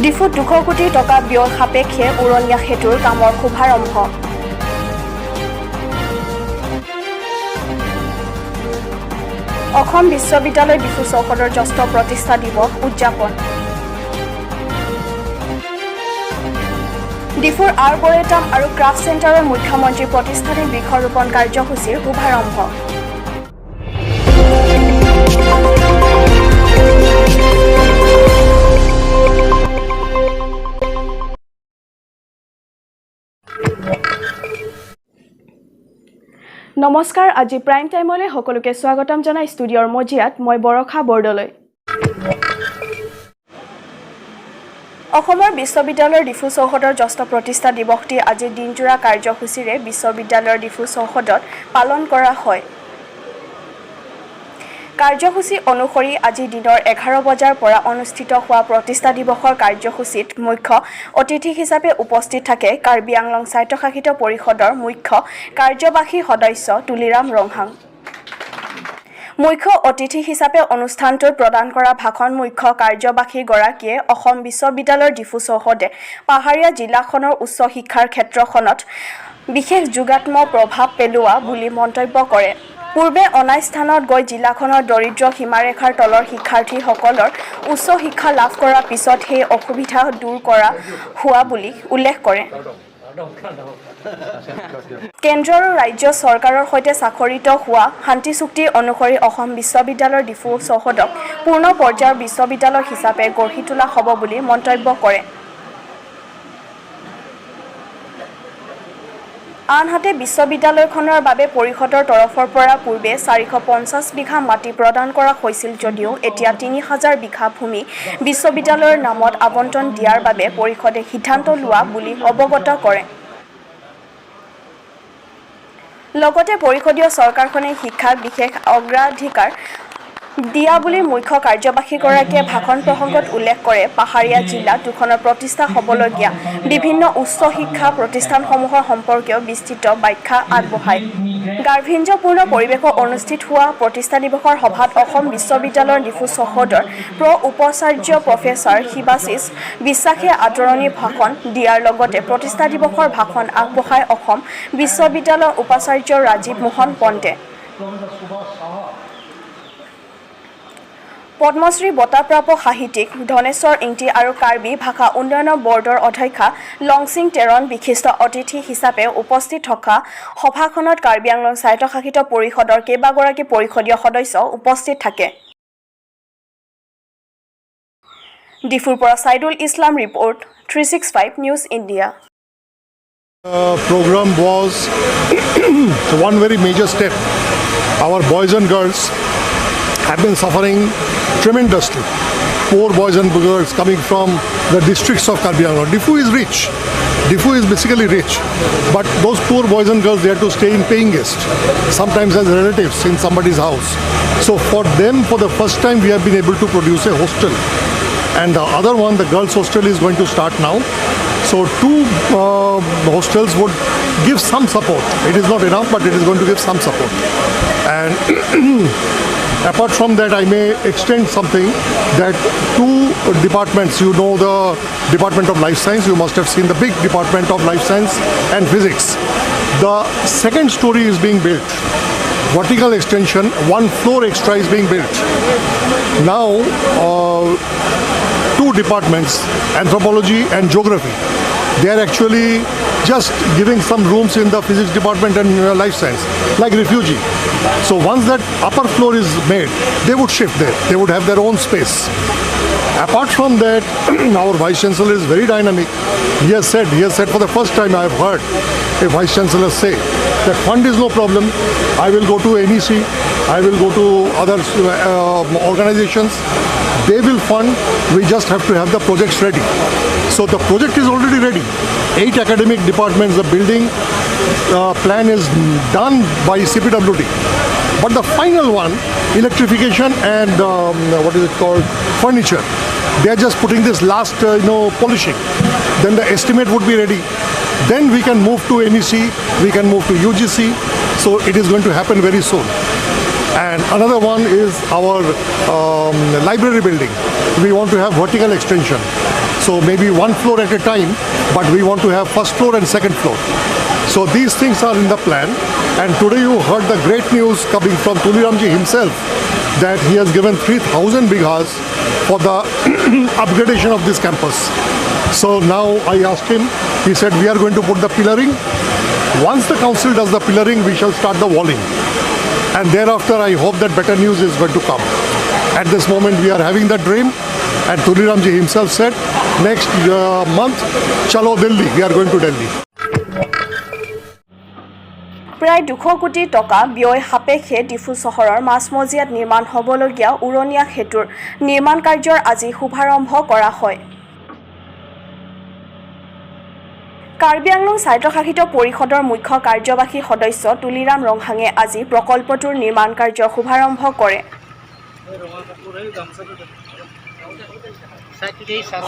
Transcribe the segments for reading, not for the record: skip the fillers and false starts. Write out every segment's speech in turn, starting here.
ডিফুত 200 কোটি টকা ব্যয় সাপেক্ষে উৰণীয়া সেতুৰ কামৰ শুভাৰম্ভ। অসম বিশ্ববিদ্যালয় ডিফু চৌহদৰ জ্যেষ্ঠ প্ৰতিষ্ঠা দিৱস উদযাপন। ডিফুৰ আৰ্বৰেটাম আৰু ক্ৰাফ্ট চেণ্টাৰৰ মুখ্যমন্ত্ৰী প্ৰতিষ্ঠানিক বৃক্ষৰোপণ কাৰ্যসূচীৰ শুভাৰম্ভ। নমস্কাৰ, আজি প্ৰাইম টাইমলৈ সকলোকে স্বাগতম জনাই ষ্টুডিঅ'ৰ মজিয়াত মই বৰষা বৰদলৈ। অসমৰ বিশ্ববিদ্যালয়ৰ ডিফু চৌহদৰ জ্যেষ্ঠ প্ৰতিষ্ঠা দিৱসটি আজি দিনজোৰা কাৰ্যসূচীৰে বিশ্ববিদ্যালয়ৰ ডিফু চৌহদত পালন কৰা হয়। কাৰ্যসূচী অনুসৰি আজি দিনৰ 11 বজাৰ পৰা অনুষ্ঠিত হোৱা প্ৰতিষ্ঠা দিৱসৰ কাৰ্যসূচীত মুখ্য অতিথি হিচাপে উপস্থিত থাকে কাৰ্বি আংলং স্বায়ত্তশাসিত পৰিষদৰ মুখ্য কাৰ্যবাহী সদস্য তুলিৰাম ৰংহাং। মুখ্য অতিথি হিচাপে অনুষ্ঠানটোত প্ৰদান কৰা ভাষণ মুখ্য কাৰ্যবাহীগৰাকীয়ে অসম বিশ্ববিদ্যালয়ৰ ডিফু চৌহদে পাহাৰীয়া জিলাখনৰ উচ্চ শিক্ষাৰ ক্ষেত্ৰখনত বিশেষ যোগাত্মক প্ৰভাৱ পেলোৱা বুলি মন্তব্য কৰে। পূৰ্বে অনাই স্থানত গৈ জিলাখনৰ দৰিদ্ৰ সীমাৰেখাৰ তলৰ শিক্ষাৰ্থীসকলৰ উচ্চ শিক্ষা লাভ কৰাৰ পিছত সেই অসুবিধা দূৰ কৰা হোৱা বুলি উল্লেখ কৰে। কেন্দ্ৰ আৰু ৰাজ্য চৰকাৰৰ সৈতে স্বাক্ষৰিত হোৱা শান্তি চুক্তি অনুসৰি অসম বিশ্ববিদ্যালয়ৰ ডিফু চৌহদক পূৰ্ণ পৰ্যায়ৰ বিশ্ববিদ্যালয় হিচাপে গঢ়ি তোলা হ'ব বুলি মন্তব্য কৰে। আনহাতে বিশ্ববিদ্যালয়খনৰ বাবে পৰিষদৰ তৰফৰ পৰা পূৰ্বে 450 বিঘা মাটি প্ৰদান কৰা হৈছিল যদিও এতিয়া 3000 বিঘা ভূমি বিশ্ববিদ্যালয়ৰ নামত আবণ্টন দিয়াৰ বাবে পৰিষদে সিদ্ধান্ত লোৱা বুলি অৱগত কৰে। লগতে পৰিষদীয় চৰকাৰখনে শিক্ষাক বিশেষ অগ্ৰাধিকাৰ দিয়া বুলি মুখ্য কাৰ্যবাহীগৰাকীয়ে ভাষণ প্ৰসংগত উল্লেখ কৰে। পাহাৰীয়া জিলা দুখনৰ প্ৰতিষ্ঠা হ'বলগীয়া বিভিন্ন উচ্চ শিক্ষা প্ৰতিষ্ঠানসমূহৰ সম্পৰ্কেও বিস্তৃত ব্যাখ্যা আগবঢ়ায়। গাৰ্ভীৰ্যপূৰ্ণ পৰিৱেশত অনুষ্ঠিত হোৱা প্ৰতিষ্ঠা দিৱসৰ সভাত অসম বিশ্ববিদ্যালয়ৰ ডিফু চৌহদৰ প্ৰ উপাচাৰ্য প্ৰফেচাৰ শিৱাশিষ বিশ্বাসে আদৰণি ভাষণ দিয়াৰ লগতে প্ৰতিষ্ঠা দিৱসৰ ভাষণ আগবঢ়ায় অসম বিশ্ববিদ্যালয়ৰ উপাচাৰ্য ৰাজীৱ মোহন পণ্টে। পদ্মশ্ৰী বঁটাপ্ৰাপক সাহিত্যিক ধনেশ্বৰ ইংতি আৰু কাৰ্বি ভাষা উন্নয়ন বৰ্ডৰ অধ্যক্ষা লংচিং টেৰণ বিশিষ্ট অতিথি হিচাপে উপস্থিত থকা সভাখনত কাৰ্বি আংলং স্বায়ত্তশাসিত পৰিষদৰ কেইবাগৰাকী পৰিষদীয় সদস্য উপস্থিত থাকে। ডিফুৰ পৰা Saidul Islam report, 365 news India. Program was one very major step. Our boys and girls have been suffering tremendously. Poor boys and girls coming from the districts of Karbi Anglong. Diphu is rich. Diphu is basically rich. But those poor boys and girls, they have to stay in paying guests, sometimes as relatives in somebody's house. So for them, for the first time, we have been able to produce a hostel. And the other one, the girls' hostel, is going to start now. So two hostels would give some support. It is not enough, but it is going to give some support. And apart from that, I may extend something that two departments, you know the Department of Life Science, you must have seen the big Department of Life Science and Physics. The second story is being built. Vertical extension, one floor extra is being built. Now, two departments, anthropology and geography, they are actually just giving some rooms in the physics department and life science, like refugee. So once that upper floor is made, they would shift there. They would have their own space. Apart from that, our Vice Chancellor is very dynamic. He has said for the first time I have heard a Vice Chancellor say that fund is no problem. I will go to NEC, I will go to other organizations. They will fund. We just have to have the projects ready. So the project is already ready. 8 academic departments, the building plan is done by CPWD. But the final one, electrification and what is it called, furniture, they are just putting this last polishing. Then the estimate would be ready. Then we can move to NEC, we can move to UGC. So it is going to happen very soon. And another one is our library building. We want to have vertical extension. So maybe one floor at a time, but we want to have first floor and second floor. So these things are in the plan. And today you heard the great news coming from Tuliram ji himself that he has given 3,000 bighas for the upgradation of this campus. So now I asked him, he said we are going to put the pillaring. Once the council does the pillaring, we shall start the walling. And thereafter, I hope that better news is going to come. At this moment, we are having the dream, and Tuliram ji himself said, next month, chalo Delhi, we are going to Delhi. প্ৰায় 200 কোটি টকা ব্যয় সাপেক্ষে ডিফু চহৰৰ মাজমজিয়াত নিৰ্মাণ হ'বলগীয়া উৰণীয়া সেতুৰ নিৰ্মাণ কাৰ্যৰ আজি শুভাৰম্ভ কৰা হয়। কাৰ্বি আংলং স্বায়ত্তশাসিত পৰিষদৰ মুখ্য কাৰ্যবাহী সদস্য তুলিৰাম ৰংহাঙে আজি প্ৰকল্পটোৰ নিৰ্মাণ কাৰ্যৰ শুভাৰম্ভ কৰে।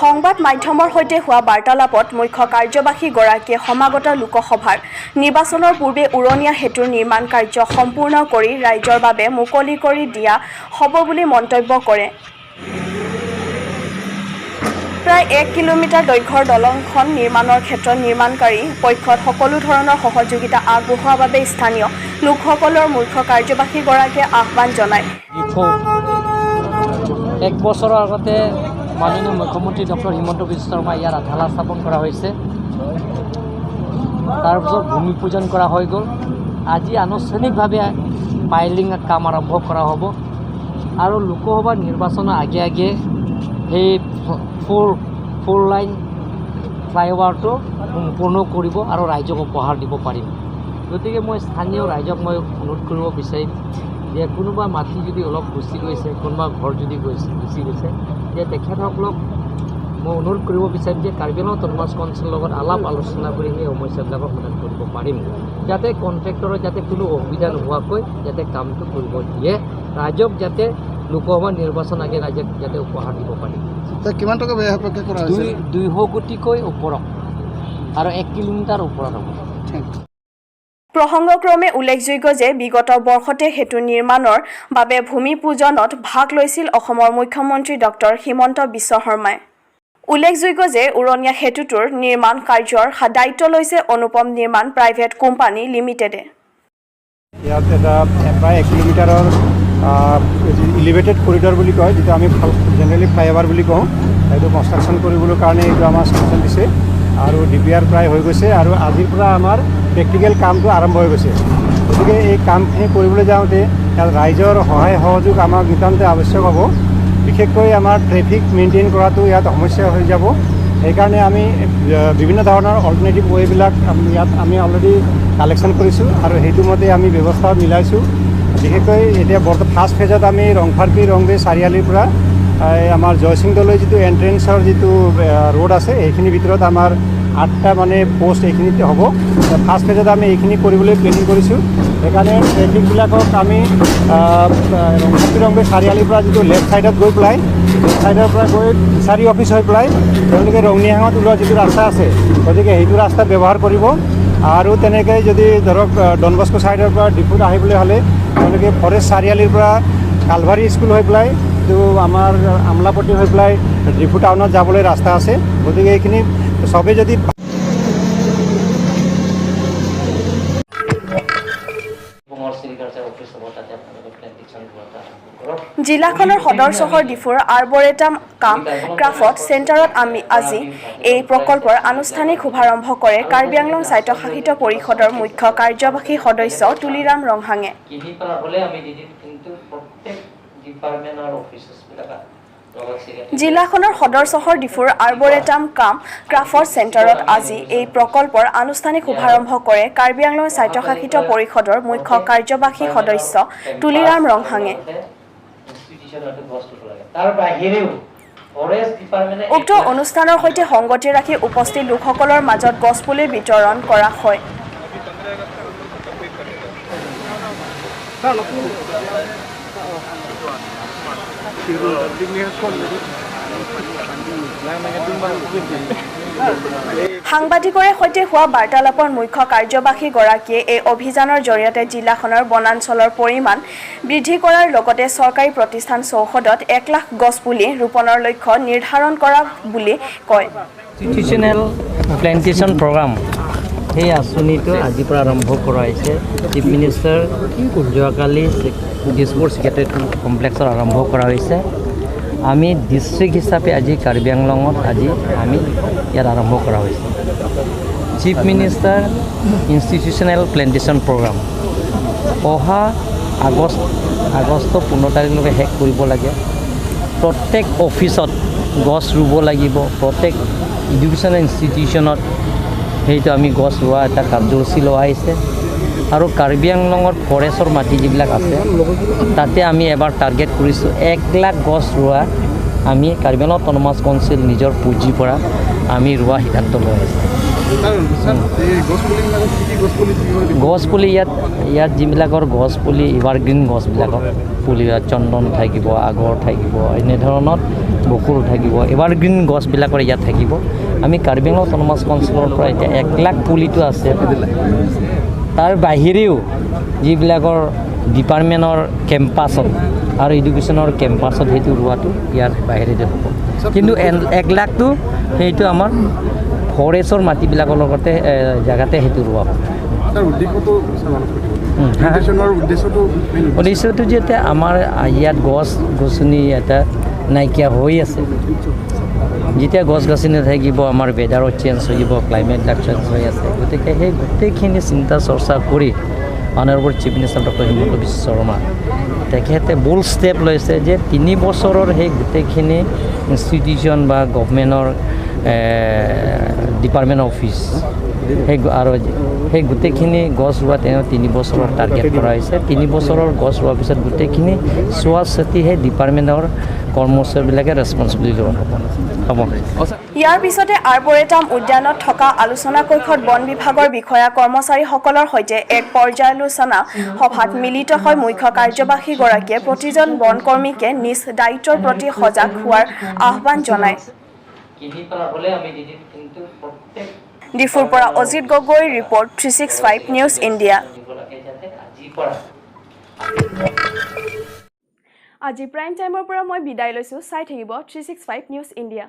সংবাদ মাধ্যমৰ সৈতে হোৱা বাৰ্তালাপত মুখ্য কাৰ্যবাহীগৰাকীয়ে সমাগত লোকসভাৰ নিৰ্বাচনৰ পূৰ্বে উৰণীয়া সেতুৰ নিৰ্মাণ কাৰ্য সম্পূৰ্ণ কৰি ৰাইজৰ বাবে মুকলি কৰি দিয়া হ'ব বুলি মন্তব্য কৰে। প্ৰায় 1 কিলোমিটাৰ দৈৰ্ঘ্যৰ দলংখন নিৰ্মাণৰ ক্ষেত্ৰত নিৰ্মাণকাৰী পক্ষত সকলো ধৰণৰ সহযোগিতা আগবঢ়োৱাৰ বাবে স্থানীয় লোকসকলৰ মুখ্য কাৰ্যবাহীগৰাকীয়ে আহ্বান জনায়। ডিফু এক বছৰৰ আগতে মাননীয় মুখ্যমন্ত্ৰী ডক্টৰ হিমন্ত বিশ্ব শৰ্মা ইয়াৰ আধাৰশিলা স্থাপন কৰা হৈছে। তাৰপিছত ভূমি পূজন কৰা হৈ গ'ল। আজি আনুষ্ঠানিকভাৱে পাইলিং কাম আৰম্ভ কৰা হ'ব আৰু লোকসভা নিৰ্বাচনৰ আগে আগে সেই ফ'ৰ লাইন ফ্লাইঅভাৰটো সম্পূৰ্ণ কৰিব আৰু ৰাইজক উপহাৰ দিব পাৰিম। গতিকে মই স্থানীয় ৰাইজক মই অনুৰোধ কৰিব বিচাৰিম যে কোনোবা মাটি যদি অলপ গুচি গৈছে, কোনোবা ঘৰ যদি গৈছে, গুচি গৈছে, যে তেখেতসকলক মই অনুৰোধ কৰিব বিচাৰিম যে কাৰ্বি আংলং অট'নমাছ কাউন্সিলৰ লগত আলাপ আলোচনা কৰি সেই সমস্যাবিলাকৰ সমাধান কৰিব পাৰিম, যাতে কণ্ট্ৰেক্টৰৰ যাতে কোনো অসুবিধা নোহোৱাকৈ যাতে কামটো কৰিব দিয়ে ৰাইজক, যাতে লোকসভা নিৰ্বাচন আগে ৰাইজক যাতে উপহাৰ দিব পাৰিম। কিমান টকা ব্যয় সাপেক্ষে কৰা হৈছে? 200 কোটিকৈ ওপৰত আৰু 1 কিলোমিটাৰ ওপৰত হ'ব। Thank U. প্ৰসংগক্ৰমে উল্লেখযোগ্য যে বিগত বৰ্ষতে সেতু নিৰ্মাণৰ বাবে ভূমি পূজনত ভাগ লৈছিল অসমৰ মুখ্যমন্ত্ৰী ডক্টৰ হিমন্ত বিশ্ব শৰ্মাই। উল্লেখযোগ্য যে উৰণীয়া সেতুটোৰ নিৰ্মাণ কাৰ্যৰ দায়িত্ব লৈছে অনুপম নিৰ্মাণ প্ৰাইভেট কোম্পানী লিমিটেডে। ইয়াত এটা প্ৰায় 1 কিলোমিটাৰৰ ইলিভেটেড কৰিডৰ বুলি কয়, যিটো আমি জেনেৰেলি ফ্লাইঅভাৰ বুলি কওঁ, সেইটো কনষ্ট্ৰাকশ্যন কৰিবলৈ কাৰণে এইটো আমাৰ চেংচন দিছে আৰু ডিপিআৰ প্ৰায় হৈ গৈছে আৰু আজিৰ পৰা আমাৰ প্ৰেক্টিকেল কামটো আৰম্ভ হৈ গৈছে। গতিকে এই কামখিনি কৰিবলৈ যাওঁতে ইয়াত ৰাইজৰ সহায় সহযোগ আমাক নিতান্তই আৱশ্যক হ'ব। বিশেষকৈ আমাৰ ট্ৰেফিক মেইনটেইন কৰাটো ইয়াত সমস্যা হৈ যাব। সেইকাৰণে আমি বিভিন্ন ধৰণৰ অল্টাৰনেটিভ ৱেবিলাক ইয়াত আমি অলৰেডি কালেকশ্যন কৰিছোঁ আৰু সেইটো মতে আমি ব্যৱস্থা মিলাইছোঁ। বিশেষকৈ এতিয়া বৰ্তমান ফাৰ্ষ্ট ফেজত আমি ৰংফাৰপি ৰংবে চাৰিআলিৰ পৰা এই আমাৰ জয়সিংদলৈ যিটো এণ্ট্ৰেঞ্চৰ যিটো ৰোড আছে, এইখিনিৰ ভিতৰত আমাৰ আঠটা মানে পষ্ট এইখিনিতে হ'ব। ফাৰ্ষ্ট ফেজত আমি এইখিনি কৰিবলৈ প্লেনিং কৰিছোঁ। সেইকাৰণে ট্ৰেফিকবিলাকক আমি ৰংফাৰপি ৰংবে চাৰিআলিৰ পৰা যিটো লেফ্ট ছাইডত গৈ পেলাই, লেফ্ট ছাইডৰ পৰা গৈ ফিচাৰী অফিচ হৈ পেলাই তেওঁলোকে ৰঙিয়াঙত ওলোৱা যিটো ৰাস্তা আছে, গতিকে সেইটো ৰাস্তা ব্যৱহাৰ কৰিব। আৰু তেনেকৈ যদি ধৰক ডনবস্কো ছাইডৰ পৰা ডিফুত আহিবলৈ হ'লে তেওঁলোকে ফৰেষ্ট চাৰিআলিৰ পৰা কালভাৰী স্কুল হৈ পেলাই যিটো আমাৰ আমলাপট্টি হৈ পেলাই ডিফু টাউনত যাবলৈ ৰাস্তা আছে। গতিকে এইখিনি চবেই যদি বঙৰ চেৰিকালচাৰ অফিচ হ'ব, তাতে আপোনালোকে প্লেণ্টেশ্যন কৰাটো আৰম্ভ কৰক। জিলাখনৰ সদৰ চহৰ ডিফুৰ আৰ্বৰেটাম কাম ক্ৰাফট চেণ্টাৰত আমি আজি এই প্ৰকল্পৰ আনুষ্ঠানিক শুভাৰম্ভ কৰে কাৰ্বি আংলং স্বায়ত্তশাসিত পৰিষদৰ মুখ্য কাৰ্যবাহী সদস্য তুলিৰাম ৰংহাঙে। কিনি পেলা হ'লে আমি দি দিম, কিন্তু প্ৰত্যেক ডিপাৰ্টমেণ্টৰ অফিচেছবিলাক লগত secretary জিলাখনৰ সদৰ চহৰ ডিফুৰ আৰ্বৰেটাম কাম ক্ৰাফট চেণ্টাৰত আজি এই প্ৰকল্পৰ আনুষ্ঠানিক শুভাৰম্ভ কৰে কাৰ্বি আংলং স্বায়ত্তশাসিত পৰিষদৰ মুখ্য কাৰ্যবাহী সদস্য তুলিৰাম ৰংহাঙে। ইনষ্টিটিউচনতে গছ ৰুব লাগে। তাৰ বাহিৰেও ফৰেষ্ট ডিপাৰ্টমেণ্টে উক্ত অনুষ্ঠানৰ সৈতে সংগতি ৰাখি উপস্থিত লোকসকলৰ মাজত গছপুলি বিতৰণ কৰা হয়। সাংবাদিকৰে সৈতে হোৱা বাৰ্তালাপত মুখ্য কাৰ্যবাহীগৰাকীয়ে এই অভিযানৰ জৰিয়তে জিলাখনৰ বনাঞ্চলৰ পৰিমাণ বৃদ্ধি কৰাৰ লগতে চৰকাৰী প্ৰতিষ্ঠান চৌহদত 1 লাখ গছপুলি ৰোপণৰ লক্ষ্য নিৰ্ধাৰণ কৰা বুলি কয়। ইনষ্টিটিউচনেল প্লেণ্টেশ্যন প্ৰগ্ৰাম, সেই আঁচনিটো আজিৰ পৰা আৰম্ভ কৰা হৈছে। চিফ মিনিষ্টাৰ যোৱাকালি দিছপুৰ ছেক্ৰেটেৰিয়েট কমপ্লেক্সত আৰম্ভ কৰা হৈছে। আমি ডিষ্ট্ৰিক্ট হিচাপে আজি কাৰ্বি আংলঙত আজি আমি ইয়াত আৰম্ভ কৰা হৈছে। Chief Minister Institutional Plantation Programme অহা আগষ্ট 15 তাৰিখলৈকে শেষ কৰিব লাগে। প্ৰত্যেক অফিচত গছ ৰুব লাগিব, প্ৰত্যেক এডুকেশ্যনেল ইনষ্টিটিউশ্যনত সেইটো আমি গছ ৰোৱা এটা কাৰ্যসূচী লোৱা হৈছে। আৰু কাৰ্বি আংলঙত ফৰেষ্টৰ মাটি যিবিলাক আছে, তাতে আমি এবাৰ টাৰ্গেট কৰিছোঁ 1 লাখ গছ ৰোৱা। আমি কাৰ্বি আংলং অট'নমাছ কাউন্সিল নিজৰ পুঁজিৰ পৰা আমি ৰোৱা সিদ্ধান্ত লোৱা হৈছে। গছপুলি ইয়াত যিবিলাকৰ গছপুলি, এভাৰগ্ৰীণ গছবিলাকৰ পুলি, চন্দন থাকিব, আগৰ থাকিব, এনেধৰণৰ বকুল থাকিব, এভাৰগ্ৰীণ গছবিলাকৰ ইয়াত থাকিব। আমি কাৰ্বি আংলং অট'নমাছ কাউন্সিলৰ পৰা এতিয়া 1 লাখ পুলিটো আছে। তাৰ বাহিৰেও যিবিলাকৰ ডিপাৰ্টমেণ্টৰ কেম্পাছত আৰু এডুকেশ্যনৰ কেম্পাছত সেইটো ৰোৱাটো ইয়াৰ বাহিৰেতে হ'ব। কিন্তু 1 লাখটো সেইটো আমাৰ ফৰেষ্টৰ মাটিবিলাকৰ লগতে জেগাতে সেইটো ৰোৱা হ'ব। হা? উদ্দেশ্যটো যেতিয়া আমাৰ ইয়াত গছ গছনি এটা নাইকিয়া হৈ আছে, যেতিয়া গছ গছনি নাথাকিব, আমাৰ ৱেডাৰো চেঞ্জ হৈ যাব, ক্লাইমেটবিলাক চেঞ্জ হৈ আছে। গতিকে সেই গোটেইখিনি চিন্তা চৰ্চা কৰি honourable chief minister doctor Himanta Biswa Sarma তেখেতে বোল্ড ষ্টেপ লৈছে যে 3 বছৰৰ সেই গোটেইখিনি ইনষ্টিটিউশ্যন বা গভমেণ্টৰ ডিপাৰ্টমেণ্ট অফিচ সেই আৰু সেই গোটেইখিনি গছ ৰোৱা তেওঁ 3 বছৰৰ টাৰ্গেট কৰা হৈছে। 3 বছৰৰ গছ ৰোৱাৰ পিছত গোটেইখিনি চোৱা চিতি সেই ডিপাৰ্টমেণ্টৰ কৰ্মচাৰীবিলাকে ৰেচপনচিবিলিটি লোৱা হ'ব। ইয়াৰ পিছতে আৰ্বৰেটাম উদ্যানত থকা আলোচনা কক্ষত বন বিভাগৰ বিষয়া কৰ্মচাৰীসকলৰ সৈতে এক পৰ্যালোচনা সভাত মিলিত হৈ মুখ্য কাৰ্যবাহীগৰাকীয়ে প্ৰতিজন বনকৰ্মীকে নিজ দায়িত্বৰ প্ৰতি সজাগ হোৱাৰ আহ্বান জনায়। কিনি পেলাই হ'লে আমি দি দিম, কিন্তু প্ৰত্যেক ডিফুৰ পৰা অজিত গগৈৰ ৰিপৰ্ট, 365 নিউজ ইণ্ডিয়া। দিব লাগে যাতে আজিৰ পৰা আজি প্ৰাইম টাইমৰ পৰা মই বিদায় লৈছোঁ। চাই থাকিব 365 নিউজ ইণ্ডিয়া।